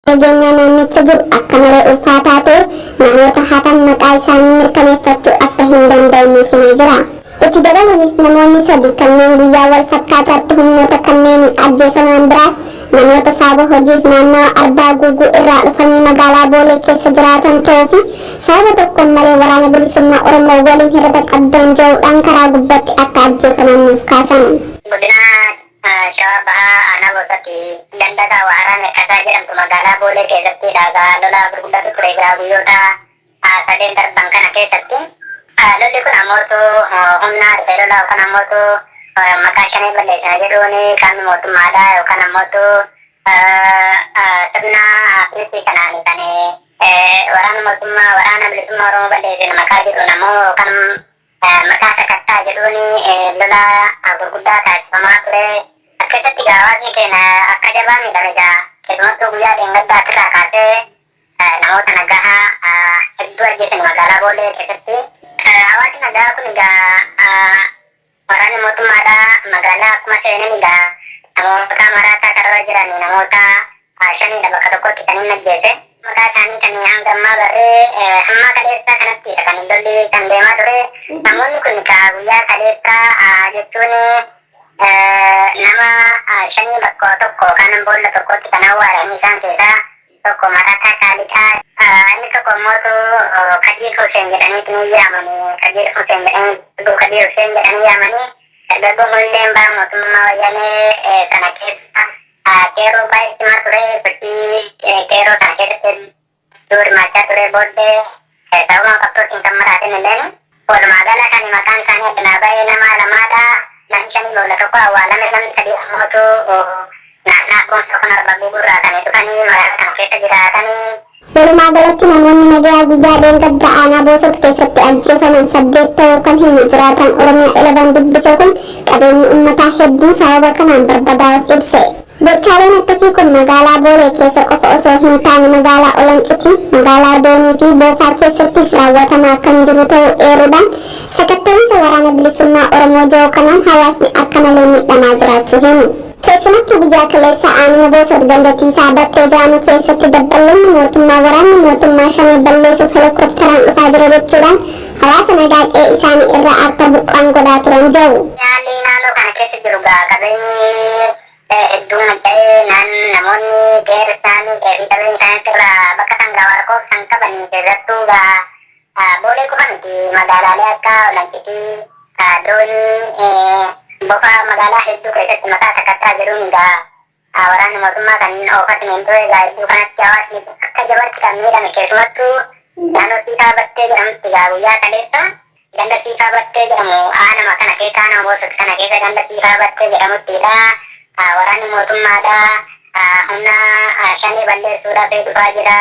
Nageenyaa naannicha jiru akka malee ulfaataa ta'eef namoota hafan maqaa isaanii mirkaneeffachuu akka hin danda'in nuuf himee jira. Itti dabaluunis namoonni sadi kanneen guyyaa wal fakkaataatti humnoota kanneeniin ajjeefaman biraas namoota saaba hojiif naannawa Arbaa Guuguu irraa dhufanii magaalaa Boolee keessa jiraatan ta'uu fi sababa tokkoon malee Waraana Bilisummaa Oromoo waliin hirata qabdan ja'uudhaan karaa gubbatti akka ajjeefaman nuuf kaasan. Godina Shawaa Bahaa Aanaa Boosati ganda Gaawaaraa Mirkasaa jedhamtu magaalaa Boolee keessatti dhaagaa lola gurguddaatu ture egaa guyyoota sadeen darban kana keessatti. Lolli kun ammootu humna riphee lolaa yookaan ammootu maqaa shanee balleessina jedhuun qaamni mootummaadha yookaan ammootu sirna filistii kanaan kan waraana mootummaa Waraana Bilisummaa Oromoo balleessina maqaa jedhuun ammoo yookaan maqaa sakattaa jedhuun lola gurguddaa taasifamaa ture. As keessatti egaa hawaasni keenya akka jabaa miidhame egaa keessumattuu guyyaa dheengaddaa irraa kaasee namoota nagahaa hedduu ajjeesan magaalaa Boolee keessatti. Hawaasni nagaa kun egaa waraanni mootummaadhaa magaalaa akkuma seenan egaa namoota maraataa karra jiran namoota shaniidha bakka tokkotti kan inni ajjeese. Maqaa isaanii kan hanga ammaa barree hamma kaleessaa kanattidha kan lolli kan deemaa ture. Namoonni kun egaa guyyaa kaleessaa jechuun nama shanii bakka tokko kan boolla tokkotti kan awwaalanii isaan keessaa tokko Marataa Kaaliqaa, inni tokko immootu Kajiir Huseen jedhaniitu ni yaamanii, Kajiir Huseen jedhanii, Kajiir Huseen jedhanii yaamanii. Dargaggoon kunillee bara mootummaa Wayyaanee sana keessa qeerroo baay'ee cimaa ture. Sochii qeerroo sana keessatti hedduu hirmaachaa ture. Booddee sababa qabsootiin kan maraateen illeen. Walumaa gala kan maqaan isaanii addanaa ba'ee nama lamaadha. Namni shanii boolla tokko awwaalame, namni sadii ammootu naannaa Boonsoo kan Arba Guugurraa kan dhufanii magaalaa kana keessa jiraatanii. Walumaa galatti namoonni nagayaa guyyaa dheengaddaa aanaa Boosat keessatti ajjeefaman saddeet ta'uu kan himu jiraataan Oromia Eleven dubbise kun, qabeenyi ummataa hedduun sababa kanaan barbadaa'uus ibse. Gochaaleen akkasii kun magaalaa Boolee keessa qofa osoo hin taane magaalaa Olancitii, magaalaa Doonii fi Boofaa keessattis raawwatamaa kan jiru ta'uu eeruudhaan, sakatta'iinsa Waraana Bilisummaa Oromoo ja'u kanaan hawaasni akka malee miidhamaa jiraachuu himu. Keessumattuu guyyaa kaleessaa aanuma Boosat ganda Tiisaa Battee ja'amu keessatti dabballoonni mootummaa waraanni mootummaa Shanee balleessuuf helikopteraan dhufaa jira jechuudhaan hawaasa nagaa qe'ee isaanii irraa akka buqqa'an godhaa turan ja'u. Haalli naannoo kana keessa jiru gaa qabeenyi hedduun manca'ee naan namoonni qe'ee isaanii qe'ee fi qabeenya isaanii irraa bakka sangaa warqoobsan qabanii keessattuu gaa Boolee qofa miti, magaalaalee akka Olancitii, Doonii, Bofa magaalaa hedduu keessatti maqaa sakattaa jedhuun egaa waraanni mootummaa kan oofatineen ture. Egaa hedduu kanatti hawaasni akka jabaatti kan miidhame keessumattuu naannoo Siisaa Battee jedhamutti. Egaa guyyaa kaleessa ganda Siisaa Battee jedhamu aanama kana keessa, aanama Boosot kana keessa ganda Siisaa Battee jedhamuttidha. Waraanni mootummaadha humna Shanee balleessuudhaaf dhufaa jira,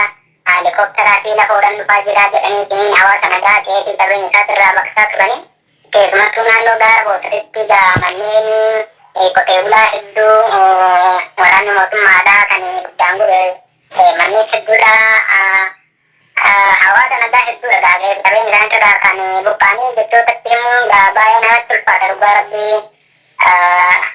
helikopteraa fi lafoodhaan dhufaa jira jedhaniitiin hawaasa nagaa qe'ee fi qabeenya isaatirraa baqsaa turani. Keessumattuu naannoo gaara Boosatitti egaa manneen qotee bulaa hedduu waraanni mootummaadha kan ibiddaan gube manneen hedduudha. Hawaasa nagaa hedduudha gaa qe'ee fi qabeenya isaaniitirraa kan buqqa'anii jechootatti himuun gaa baay'ee namatti ulfaata, dhugaa rabbii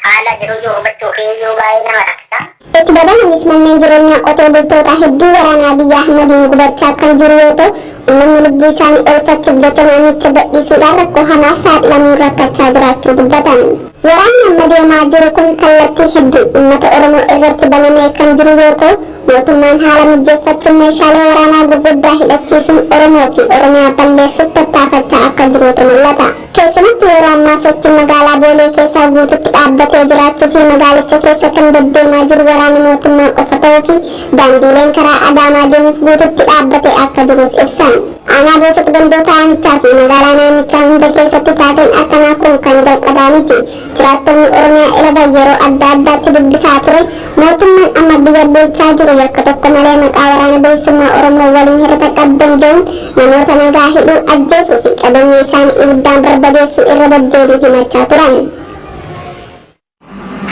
haala jiruyyuu hubachuu fi iyyuu baay'ee nama rakkisa. Itti dabaluunis manneen jireenyaa qotee bultootaa hedduu waraana Abiy Ahimadiin gubachaa kan jiru yoo ta'u, uummanni lubbuu isaanii oolfachuuf jecha naannicha gadhiisuudhaan rakkoo hamaaf saaxilamuun rakkachaa jiraachuu dubbatan. Waraanni amma deemaa jiru kun kallattii hedduun uummata Oromoo irratti banamee kan jiru yoo ta'u, mootummaan haala mijjeeffachuun meeshaalee waraanaa gurguddaa hidhachiisuun Oromoo fi Oromiyaa balleessuuf tattaafachaa akka jiruutu mul'ata. Keessumattuu yeroo ammaa sochiin magaalaa Boolee keessaa guututti dhaabbatee jiraachuu fi magaalicha keessa kan deddeemaa jiru waraana mootummaa qofa ta'uu fi daandiileen karaa Adaamaa deemus guututti dhaabbatee akka jirus ibsan. Aanaa Boosat gandoota aanichaa fi magaalaa naannichaa hunda keessatti taateen akkanaa kun kan jalqabaa miti. Jiraattonni Oromiyaa Eleven yeroo adda addaatti dubbisaa ture, mootummaan amma biyya bulchaa jiru yakka tokko malee maqaa Waraana Bilisummaa Oromoo waliin hirata qabdan je'uun namoota nagaa hidhuu, ajjeesuu fi qabeenya isaanii ibiddaan barbadeessuu irra deddeebiin himachaa turan.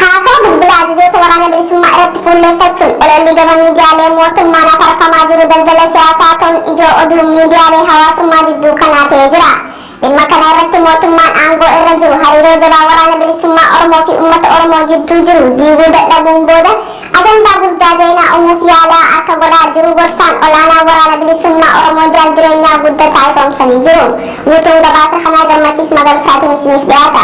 Haasaa bilbila ajajoota Waraana Bilisummaa irratti fuulleeffachuun ololli gama miidiyaalee mootummaan afarfamaa jiru daldala siyaasaa ta'uun ijoo oduu miidiyaalee hawaasummaa jidduu kanaa ta'ee jira. Dhimma kana irratti mootummaan aangoo irra jiru hariiroo jabaa Waraana Bilisummaa Oromoo fi uummata Oromoo jidduu jiru diiguu dadhabuun booda ajandaa burjaaja'inaa uumuuf yaalaa akka godhaa jiru gorsaan olaanaa Waraana Bilisummaa Oromoo Jaal Jireenyaa Guddataa ifoomsanii jiru. Guutuun gabaasa kanaa Gammachiis Magarsaatiin isiniif dhiyaata.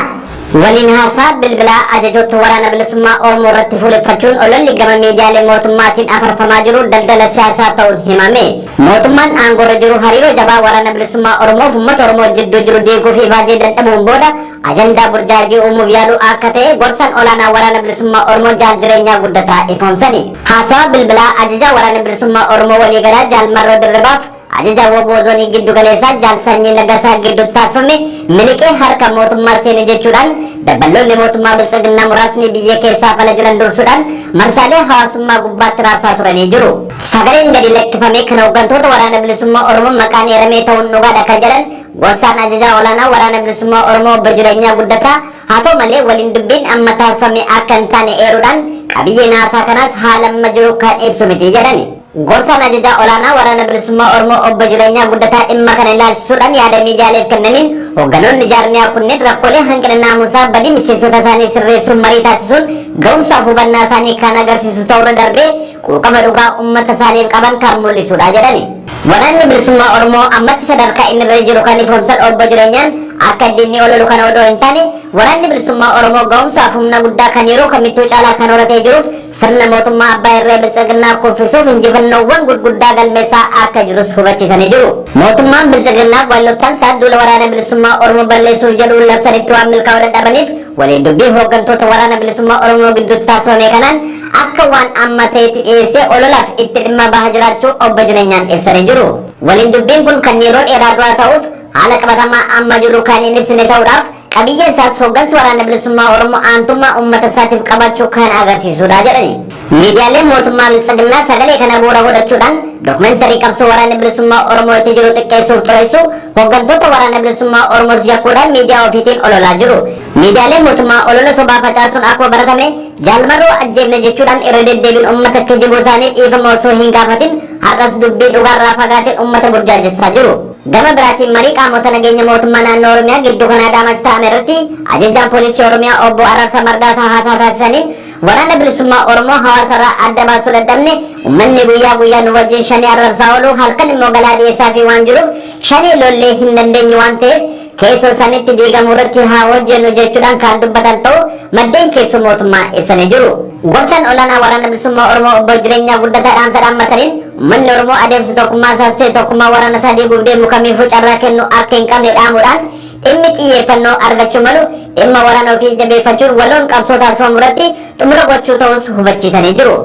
Waliin haasaa bilbilaa ajajoota Waraana Bilisummaa Oromoo irratti fuuleffachuun ololli gama miidiyaalee mootummaatiin afarfamaa jiru daldala siyaasaa ta'uun himame. Mootummaan aangoorra jiru hariiroo jabaa Waraana Bilisummaa Oromoof uummata Oromoo jidduu jiru diiguuf ifaajee dadhabuun booda ajandaa burjaajii uumuuf yaaluu akka ta'e gorsaan olaanaa Waraana Bilisummaa Oromoo Jaal Jireenyaa Guddataa ifoomsani. Haasawaa bilbilaa ajajaa Waraana Bilisummaa Oromoo waliigalaa Jaal Marroo Dirribaaf ajajaa WBO zoonii giddu galeessaa Jaal Sanyii Nagasaa gidduutti taasifame miliqee harka mootummaa seene jechuudhaan dabballoonni mootummaa Biltsiginnaa muraasni biyya keessaa fala jiran dursuudhaan marsaalee hawaasummaa gubbaatti raabsaa turanii jiru. Sagaleen gadi lakkifame kan hooggantoota Waraana Bilisummaa Oromoo maqaan eeramee ta'uun dhugaadha kan jedhan gorsaan ajajaa olaanaa Waraana Bilisummaa Oromoo Obbo Jireenyaa Guddataa, haa ta'u malee waliin dubbiin amma taasifame akka hin taane eeruudhaan qabiyyeen haasaa kanaas haala amma jiru kan ibsu miti jedhani. Gorsaan ajajaa olaanaa Waraana Bilisummaa Oromoo Obbo Jireenyaa Guddataa dhimma kana ilaalchisuudhaan yaada miidiyaaleef kennaniin, hoogganoonni jaarmiyaa kunneen rakkoolee hanqina naamusaa badii miseensota isaanii sirreessuun marii taasisuun ga'umsaaf hubannaa isaanii kan agarsiisu ta'uurra darbee quuqama dhugaa uummata isaaniif qaban kan mul'isudha jedhani. Waraanni Bilisummaa Oromoo ammatti sadarkaa inni irra jiru kan ifoomsan Obbo Jireenyaan, akka diinni ololu kana odoo hin taane Waraanni Bilisummaa Oromoo ga'umsaaf humna guddaa kan yeroo kamittuu caalaa kan horatee jiruuf sirna mootummaa abbaa irree Biltsiginnaa kuffisuuf injifannoowwan gurguddaa galmeessaa akka jirus hubachiisanii jiru. Mootummaan Biltsiginnaaf wallottan isaa duula Waraana Bilisummaa Oromoo balleessuuf jedhuun labsanitti waan milkaa'uu dadhabaniif waliin dubbii hooggantoota Waraana Bilisummaa Oromoo gidduutti taasifame kanaan akka waan amma ta'etti dhiyeessee ololaaf itti dhimma bahaa jiraachuu Obbo Jireenyaan ibsanii jiru. Waliin dubbiin kun kan yeroo dheeraa duraa ta'uuf haala qabatamaa amma jiru kan hin ibsine ta'uudhaaf qabiyyeen isaas hooggansi Waraana Bilisummaa Oromoo aantummaa uummata isaatiif qabaachuu kan agarsiisudha jedhani. Miidiyaaleen mootummaa Biltsiginnaa sagalee kana bu'uura godhachuudhaan dookumentarii qabsoo Waraana Bilisummaa Oromoo itti jiru xiqqeessuuf xureessu, hooggantoota Waraana Bilisummaa Oromoos yakkuudhaan miidiyaa ofiitiin ololaa jiru. Miidiyaaleen mootummaa olola sobaa facaasuun akkuma baratame Jaal Marroo ajjeefne jechuudhaan irra deddeebiin uummata kijibuu isaanii dhiifama osoo hin gaafatin har'as dubbii dhugaarraa fagaateen uummata burjaajessaa jiru. Gama biraatiin marii qaamota nageenya mootummaa naannoo Oromiyaa gidduu kana Adaamaatti ta'ame irratti ajajaan poolisii Oromiyaa Obbo Araarsaa Mardaasaa haasaa taasisaniin, Waraana Bilisummaa Oromoo hawaasarraa adda baasuu dadhabne, uummanni guyyaa guyyaa nu wajjin Shanee arrabsaa oolu, halkan immoo galaa dhiyeessaafii waan jiruuf Shanee lollee hin dandeenyu waan ta'eef keessoo isaaniitti diigamuu irratti haa hojjennu jechuudhaan kan dubbatan ta'uu maddeen keessoo mootummaa ibsanii jiru. Gorsaan olaanaa Waraana Bilisummaa Oromoo Obbo Jireenyaa Guddataa dhaamsa dhaammataniin, uummanni Oromoo adeemsa tokkummaa isaas ta'e tokkummaa waraana isaa diiguuf deemu kamiifuu carraa kennu akka hin qabne dhaamuudhaan, dhimmi xiyyeeffannoo argachuu malu dhimma waraana ofii jabeeffachuun waloon qabsoo taasifamu irratti xumura gochuu ta'uus hubachiisanii jiru.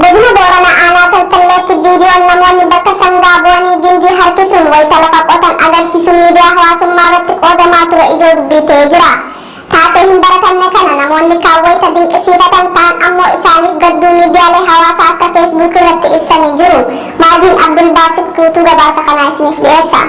Godina Booranaa Aanaa Taltalleetti viidiyoon namoonni bakka sangaa bu'anii gindii harkisuun wayita lafa qotan agarsiisu miidiyaa hawaasummaa irratti qoodamaa ture ijoo dubbii ta'ee jira. Taatee hin baratamne kana namoonni kaan wayita dinqisiifatan, kaan ammoo isaaniif gadduu miidiyaalee hawaasaa akka Feesbuukii irratti ibsanii jiru. Maadiin Abdulbaasit guutuu gabaasa kanaa isiniif dhiyeessa.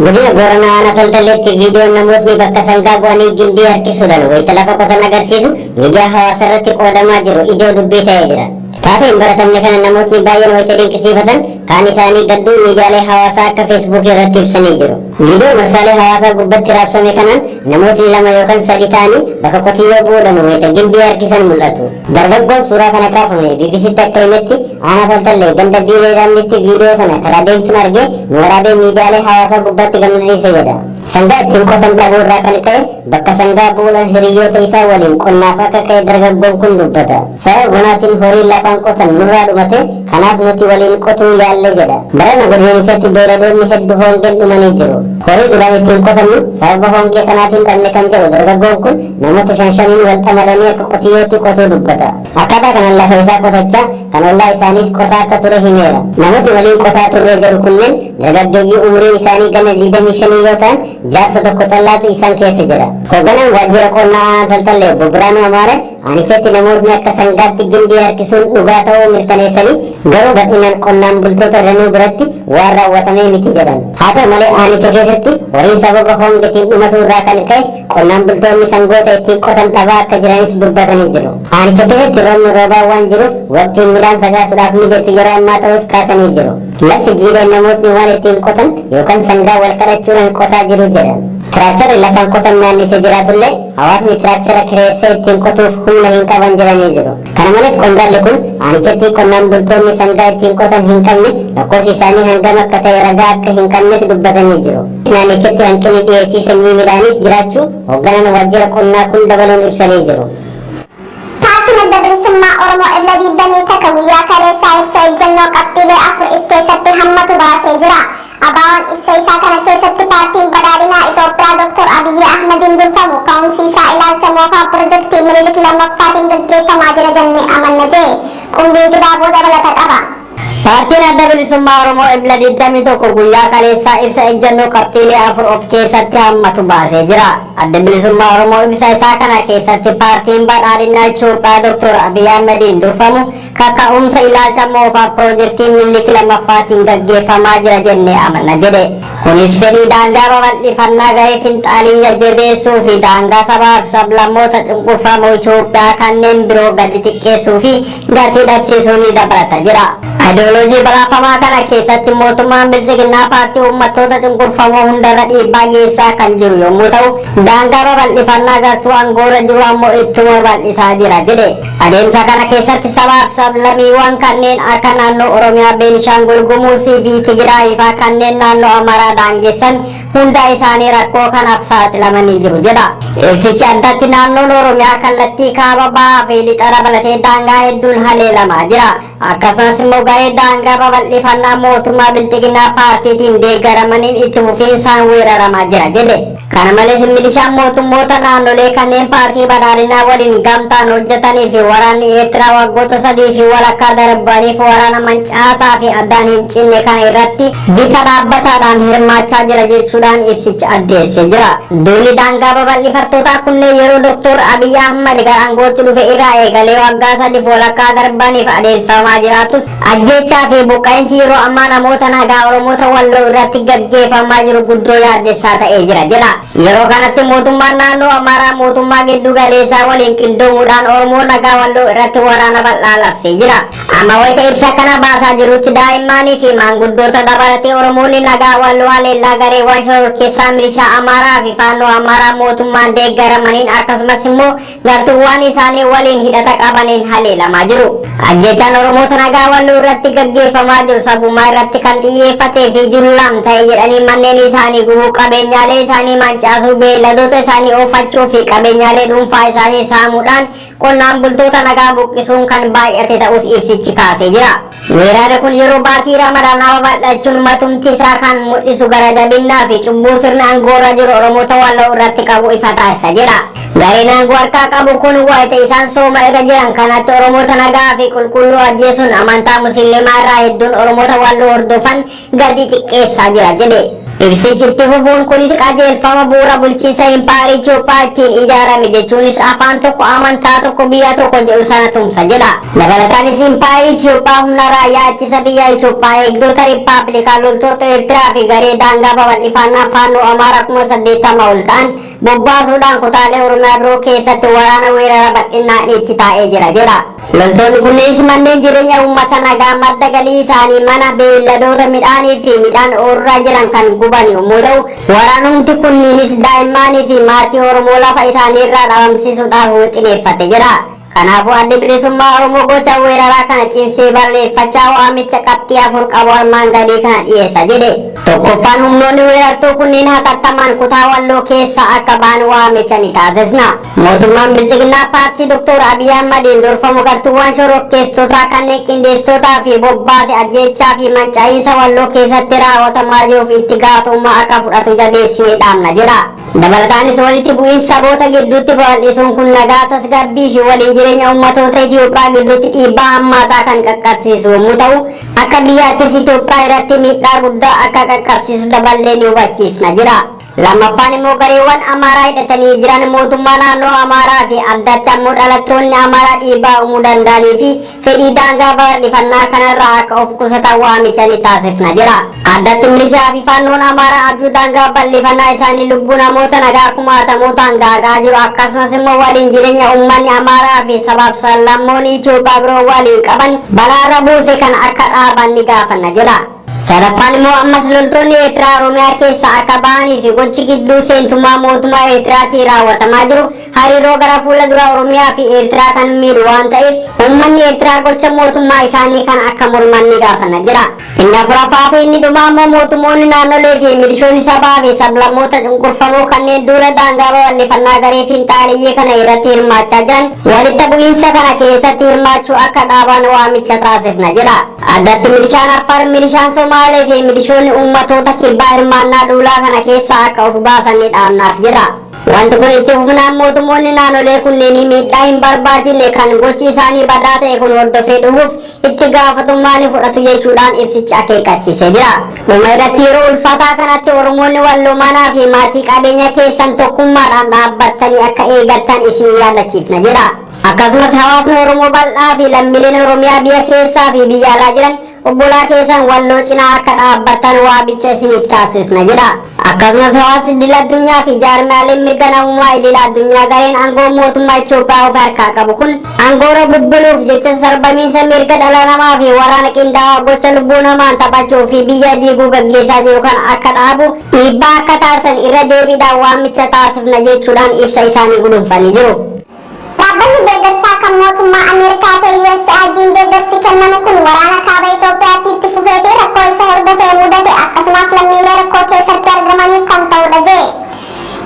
Godina Booranaa Aanaa Taltalleetti viidiyoon namootni bakka sangaa bu'anii gindii harkisuudhaan wayita lafa qotan agarsiisu miidiyaa hawaasaa irratti qoodamaa jiru ijoo dubbii ta'ee jira. Taatee hin baratamne kana namootni baay'een wayita dinqisiifatan, kaan isaanii gadduu miidiyaalee hawaasaa akka Feesbuukii irratti ibsanii jiru. Viidiyoo marsaalee hawaasaa gubbatti raabsame kanaan namootni lama yookan sadi ta'anii bakka qotiyyoo bu'uudhaan wayita gindii harkisan mul'atu. Dargaggoon suuraa kana kaafame BBCtti akka himetti, Aanaa Taltallee ganda Biilee Daandiitti viidiyoo sana karaa deemtuun argee nu waraabee miidiyaalee hawaasaa gubbaatti gad nu dhiise jedha. Sangaa ittiin qotan dhabuu irraa kan ka'e bakka sangaa bu'uudhaan hiriyyoota isaa waliin qonnaaf akka ka'e dargaggoon kun dubbata. Sababa bonaatiin horiin lafaan qotan nurraa dhumate, kanaaf nuti waliin qotuu yaalle jedha. Barana godinichatti beeyladoonni heddu hoongeen dhumanii jiru. Horii duraan ittiin qotannu sababa hongee kanaatiin dhabne kan jedhu dargaggoon kun, namoota shan shaniin wal xamadanii akka qotiyyootti qotuu dubbata. Akkaataa kanaan lafa isaa qotachaa kan ollaa isaaniis qotaa akka ture himeera. Namootni waliin qotaa turre jedhu kunneen dargaggeeyyii umuriin isaanii ganna 25 yoo ta'an, jaarsa tokko callaatu isaan keessa jira. Hoogganaan Waajjira Qonnaa Aanaa Taltallee Obbo Biraanuu Amaaree aanichatti namootni akka sangaatti gindii harkisuun dhugaa ta'uu mirkaneessanii, garuu bal'inaan qonnaan bultoota danuu biratti waan raawwatamee miti jedhan. Haa ta'u malee aanicha keessatti horiin sababa hongetiin dhumatuu irraa kan ka'e qonnaan bultoonni sangoota ittiin qotan dhabaa akka jiranis dubbatanii jiru. Aanicha keessatti roobni roobaa waan jiruuf waqtiin midhaan facaasuudhaaf mijatu yeroo ammaa ta'uus kaasanii jiru. Lafti jiidhaan namootni waan ittiin qotan yookaan sangaa wal kadhachuudhaan qotaa jiru jedhan. Tiraaktarri lafaan qotan naannicha jiraatullee hawaasni tiraaktara kireessee ittiin qotuuf humna hin qaban jedhanii jiru. Kana malees qondaalli kun aanichatti qonnaan bultoonni sangaa ittiin qotan hin qabne lakkoofsi isaanii hangam akka ta'e ragaa akka hin qabnes dubbatanii jiru. Naannichatti hanqinni dhiyeessii sanyii midhaaniis jiraachuu hoogganaan waajjira qonnaa kun dabaluun ibsanii jiru. Paartiin Adda Bilisummaa Oromoo Ebla 21 guyyaa kaleessaa ibsa ejjennoo qabxiilee afur if keessatti hammatu baasee jira. ABO'n ibsa isaa kana keessatti paartiin badhaadhinaa Itoophiyaa Dr. Abiyyi Ahmadiin durfamu ka'umsi isaa ilaalcha moofaa pirojektii Minilik lammaffaatiin gaggeeffamaa jira jennee amanna jee. Qumbiin Gidaaboo dabalata qaba. Paartiin Adda Bilisummaa Oromoo Ebla 21 guyyaa kaleessaa ibsa ejjennoo qabxiilee afur of keessatti hammatu baasee jira. Adda Bilisummaa Oromoo ibsa isaa kana keessatti paartiin badhaadhinaa Itoophiyaa Dr. Abiyyi Ahmadiin durfamu kaka'umsa ilaalcha moofaa pirojektii Minilik lammaffaatiin gaggeeffamaa jira jennee amanna jedhe. Kunis fedhii daangaa babal'ifannaa gahee finxaalii jabeessuu fi daangaa sabaa fi sablammoota cunqurfamoo Itoophiyaa kanneen biroo gadi xiqqeessuu fi gatii dhabsiisuu ni dabalata jedha. Ayidooloojii balaafamaa kana keessatti mootummaan bilchiginnaa paartii uummattoota cunqurfamoo hundarra dhiibbaa geessaa kan jiru yommuu ta'u, daangaa babal'ifannaa gartuu aangoorra jiru ammoo ittuma bal'isaa jira jedhe. Adeemsa kana keessatti sabaa fi sablammiiwwan kanneen akka naannoo Oromiyaa, Beenishaangul Gumuzii fi Tigraay fa'aa kanneen naannoo Amaaraa daangessan hunda isaanii rakkoo kanaaf saaxilamanii jiru jedha. Ibsichi addatti naannoon Oromiyaa kallattii kaaba bahaa fi lixa dabalatee daangaa hedduun haleelamaa jira. Akkasumas immoo gahee daangaa babal'ifannaa mootummaa bilxiginnaa paartiitiin deeggaramaniin itti fufiinsaan weeraramaa jira jedhe. Kana malees milishaan mootummoota naannolee kanneen paartii badhaadhinaa waliin gamtaan hojjetanii fi waraanni Eertiraa waggoota 3.5 darbaniif waraana mancaasaa fi addaan hin cinne kana irratti bifa dhaabbataadhaan hirmaachaa jira jechuudhaan ibsicha addeessee jira. Duulli daangaa babal'ifattootaa kunneen yeroo Dr. Abiyyi Ahmad gara aangootti dhufe irraa eegalee waggaa 3.5 darbaniif adeemsifamaa jiraatus ajjeechaa fi buqqa'insi yeroo ammaa namoota nagaa Oromoota Walloo irratti gaggeeffamaa jiru guddoo yaaddessaa ta'ee jira jedha. Yeroo kanatti mootummaan naannoo Amaaraa mootummaa giddu galeessaa waliin qindoomuudhaan Oromoo nagaa Walloo irratti waraana bal'aa labsee jira. Amma wayita ibsa kana baasaa jirutti daa'immanii fi maanguddoota dabalatee Oromoonni nagaa Walloo haleellaa gareewwan shororkeessaa milishaa Amaaraa fi faannoo Amaaraa mootummaan deeggaramaniin akkasumas immoo gartuuwwan isaanii waliin hidhata qabaniin haleelamaa jiru. Ajjechaan Oromoota nagaa Walloo irratti gaggeeffamaa jiru sabummaa irratti kan xiyyeeffatee fi jumlaan ta'e jedhanii manneen isaanii gubuu, qabeenyaalee isaanii mancaasuu, beeyladoota isaanii oofachuu fi qabeenyaalee dhuunfaa isaanii saamuudhaan qonnaan bultoota nagaa buqqisuun kan baay'ate ta'us ibsichi kaasee jira. Weerarri kun yeroo baatii Ramadaanaa babal'achuun matumti isaa kan mul'isu gara jabinnaa fi cubbuu sirna aangoorra jiru Oromoota Walloo irratti qabu ifa taasisa jedha. Gareen aangoo harkaa qabu kun wayita isaan sooma irra jiran kanatti Oromoota nagaa fi qulqulluu ajjeesuun amantaa Musliimaa irraa hedduun Oromoota Walloo hordofan gadi xiqqeessaa jira jedhe. Ibsichi itti fufuun kunis qajeelfama bu'uura bulchiinsa Impaayera Itoophiyaa ittiin ijaarame jechuunis afaan tokko, amantaa tokko, biyya tokko jedhu sana tumsa jedha. Dabalataanis Impaayera Itoophiyaa humna raayyaa ittisa biyya Itoophiyaa, eegdota Riippaabilikaa, loltoota Eertiraa fi garee daangaa babal'ifannaa faannoo Amaaraa 80,000 ol ta'an bobbaasuudhaan kutaalee Oromiyaa biroo keessatti waraana weerara bal'inaan itti taa'ee jira jedha. Loltoonni kunneenis manneen jireenya uummata nagaa madda galii isaanii mana beeyladoota midhaanii fi midhaan oorraa jiran kan guban yommuu ta'u, waraanumti kunniinis daa'immanii fi maatii Oromoo lafa isaanii irraa dhabamsiisuudhaaf wixineeffate jedha. Kanaafuu Addi Bilisummaa Oromoo gocha weeraraa kana cimsee balleeffachaa waamicha qabxii afur qabu armaan gadii kana dhiyeessa jedhe. Tokkoffaan humnoonni weerartuu kunneen hatattamaan kutaa Walloo keessaa akka ba'an waamicha ni taasisna. Mootummaan Bilxiginnaa paartii Dr. Abiyyi Ahmadiin durfamu gartuuwwan shororkeessitootaa kanneen qindeessitootaa fi bobbaase ajjeechaa fi manca'iinsa Walloo keessatti raawwatamaa jiruuf itti gaafatamummaa akka fudhatu jabeessinee dhaamna jedha. Dabalataanis walitti bu'iinsa saboota gidduutti babal'isuun kun nagaa tasgabbii fi waliin jireenya ummatoota Itoophiyaa gidduutti dhiibbaa hammaataa kan qaqqabsiisu yommuu ta'u, akka biyyaattis Itoophiyaa irratti miidhaa guddaa akka qaqqabsiisu daballee ni hubachiifna jedha. Lammaffaan immoo gareewwan Amaaraa hidhatanii jiran mootummaa naannoo Amaaraa fi addatti ammoo dhalattoonni Amaaraa dhiibbaa uumuu danda'anii fi fedhii daangaa babal'ifannaa kanarraa akka of qusatan waamicha ni taasifna jedha. Addatti milishaa fi faannoon Amaaraa abjuu daangaa babal'ifannaa isaanii lubbuu namoota nagaa kumaatamootaan gaagaa jiru akkasumas immoo waliin jireenya uummanni Amaaraa fi sabaaf sablammoonni Itoophiyaa biroo waliin qaban balaarra buuse kan akka dhaaban ni gaafanna jedha. Sadaffaan immoo ammas loltoonni Eertiraa Oromiyaa keessaa akka bahanii fi gochi gidduu seentummaa mootummaa Eertiraatiin raawwatamaa jiru hariiroo gara fuula dura Oromiyaa fi Eertiraa kan miidhu waan ta'eef uummanni Eertiraa gocha mootummaa isaanii kan akka morman ni gaafanna jedha. Inni afuraffaa fi inni dhumaa immoo mootummoonni naannolee fi milishoonni sabaa fi sablammoota cunqurfamoo kanneen duula daangaa babal'ifannaa garee finxaaleyyii kana irratti hirmaachaa jiran walitti bu'iinsa kana keessatti hirmaachuu akka dhaaban waamicha taasifna jedha. Addatti milishaan Affaar, milishaan Somaalee fi milishoonni uummatoota kibbaa hirmaannaa duulaa kana keessaa akka of baasan ni dhaamnaaf jedha. Wanti kun itti fufnaan mootummoonni naannolee kunneenii miidhaa hin barbaachifne kan gochi isaanii badaa ta'e kun hordofee dhufuuf itti gaafatummaa ni fudhatu jechuudhaan ibsichi akeekkachiisee jira. Dhuma irratti yeroo ulfaataa kanatti Oromoonni Walloo manaa fi maatii qabeenya keessan tokkummaadhaan dhaabbattanii akka eegattan isin yaadachiifna jedha. Akkasumas hawaasni Oromoo bal'aa fi lammiileen Oromiyaa biyya keessaa fi biyya alaa jiran obbolaa keessan Walloo cinaa akka dhaabbattan waamicha isiniif taasifna jedha. Akkasumas hawaasni idil addunyaa fi jaarmiyaaleen mirga namummaa idil addunyaa gareen aangoo mootummaa Itoophiyaa of harkaa qabu kun aangoorra bubbuluuf jecha sarbamiinsa mirga dhala namaa fi waraana qindaa'aa gocha lubbuu namaan taphachuu fi biyya diiguu gaggeessaa jiru kan akka dhaabu dhiibbaa akka taasisan irra deebiidhaan waamicha taasifna jechuudhaan ibsa isaanii guduunfanii jiru. Dhaabbanni deeggarsaa kan mootummaa Ameerikaa ta'e USAID'n deeggarsi kennamu kun waraana kaaba Itoophiyaatti itti fufee fi rakkoo isa hordofee mudate akkasumas lammiilee rakkoo keessatti argamaniif kan ta'udha jedhe.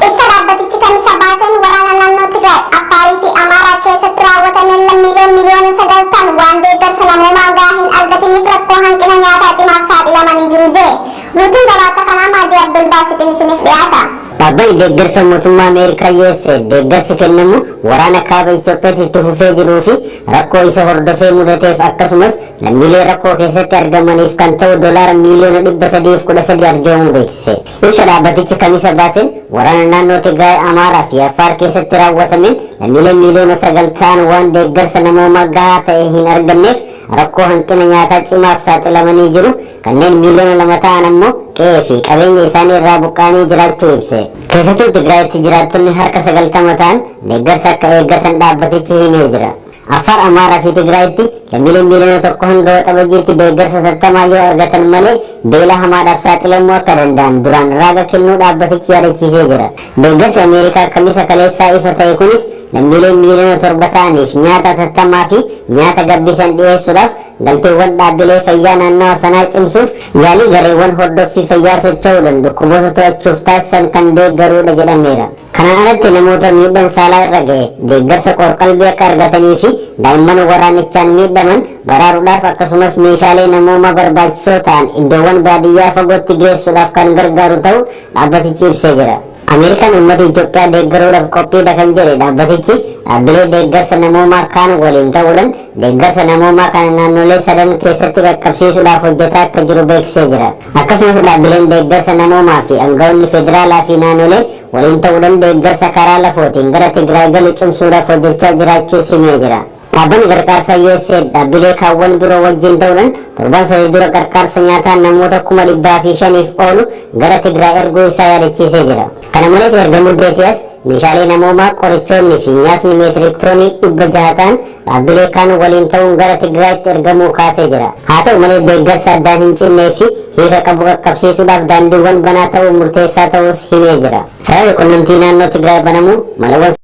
Ibsa dhaabbatichi kamisa baaseen waraana naannoo Tigraay, Affaarii fi Amaaraa keessatti raawwatameen lammiileen miliyoona 9 ta'an waan deeggarsa namoomaa gahaa hin argatiniif rakkoo hanqina nyaataa cimaaf saaxilamanii jiru jedhe. Guutuun gabaasa kanaa Maadii Abdul Baasitiin isiniif dhiyaata. Dhaabbanni deeggarsa mootummaa Ameerikaa USAID deeggarsi kennamu waraana kaaba Itoophiyaatti itti fufee jiruu fi rakkoo isa hordofee mudateef akkasumas lammiilee rakkoo keessatti argamaniif kan ta'u doolaara miiliyoona 313 arjoomuu beeksise. Ibsa dhaabbatichi kamisa baaseen waraana naannoo Tigraay, Amaaraa fi Affaar keessatti raawwatameen lammiilee miiliyoona 9 ta'an waan deeggarsa namoomaa gahaa ta'e hin arganneef rakkoo hanqina nyaataa cimaaf saaxilamanii jiru. Kanneen miiliyoona 2 ta'an ammoo qe'ee fi qabeenya isaanii irraa buqqa'anii jiraachuu ibse. Keessattuu Tigraayitti jiraattonni harka 90 ta'an deeggarsa akka eeggatan dhaabbatichi himee jira. Affaar, Amaaraa fi Tigraayitti lammiileen miiliyoona 1 hanga Waxabajjiitti deeggarsa tattamaa yoo argatan malee beela hamaadhaaf saaxilamuu akka danda'an duraan raaga kennuu dhaabbatichi yaadachiisee jira. Deeggarsi Ameerikaa kamisa kaleessaa ifa ta'e kunis lammiileen miiliyoona 7 ta'aniif nyaata tattamaa fi nyaata gabbisan dhiyeessuudhaaf galteewwan dhaabbilee fayyaa naannawa sanaa cimsuuf yaalii gareewwan hordoffii fayyaa socho'uudhaan dhukkuboota to'achuuf taasisan kan deeggaruudha jedhameera. Kanaan alatti namoota miidhaan saalaa irra ga'e deeggarsa qorqalbii akka argatanii fi daa'imman waraanichaan miidhaman baraaruudhaaf akkasumas meeshaalee namoomaa barbaachisoo ta'an iddoowwan baadiyyaa fagootti geessuudhaaf kan gargaaru ta'uu dhaabbatichi ibsee jira. Ameerikaan uummata Itoophiyaa deeggaruudhaaf qophiidha kan jedhe dhaabbatichi dhaabbilee deeggarsa namoomaa kaan waliin ta'uudhaan deeggarsa namoomaa kana naannolee sadan keessatti qaqqabsiisuudhaaf hojjetaa akka jiru beeksisee jira. Akkasumas dhaabbileen deeggarsa namoomaa fi aangawoonni federaalaa fi naannolee waliin ta'uudhaan deeggarsa karaa lafootiin gara Tigraay galu cimsuudhaaf hojjechaa jiraachuu himee jira. Dhaabbanni gargaarsaa USAID dhaabbilee kaawwan biroo wajjin ta'uudhaan torban 3 dura gargaarsa nyaataa namoota 505,000f oolu gara Tigraay erguu isaa yaadachiisee jira. Kana malees erga muddeetii as meeshaalee namoomaa qorichoonni fi nyaatni meetirik toonii 600 ta'an dhaabbilee kaan waliin ta'uun gara Tigraayitti ergamuu kaasee jira. Haa ta'u malee deeggarsa addaan hin cinnee fi hiika qabu qaqqabsiisuudhaaf daandiiwwan banaa ta'uu murteessaa ta'us himee jira. Sababni qunnamtii naannoo Tigraay banamuu malawwan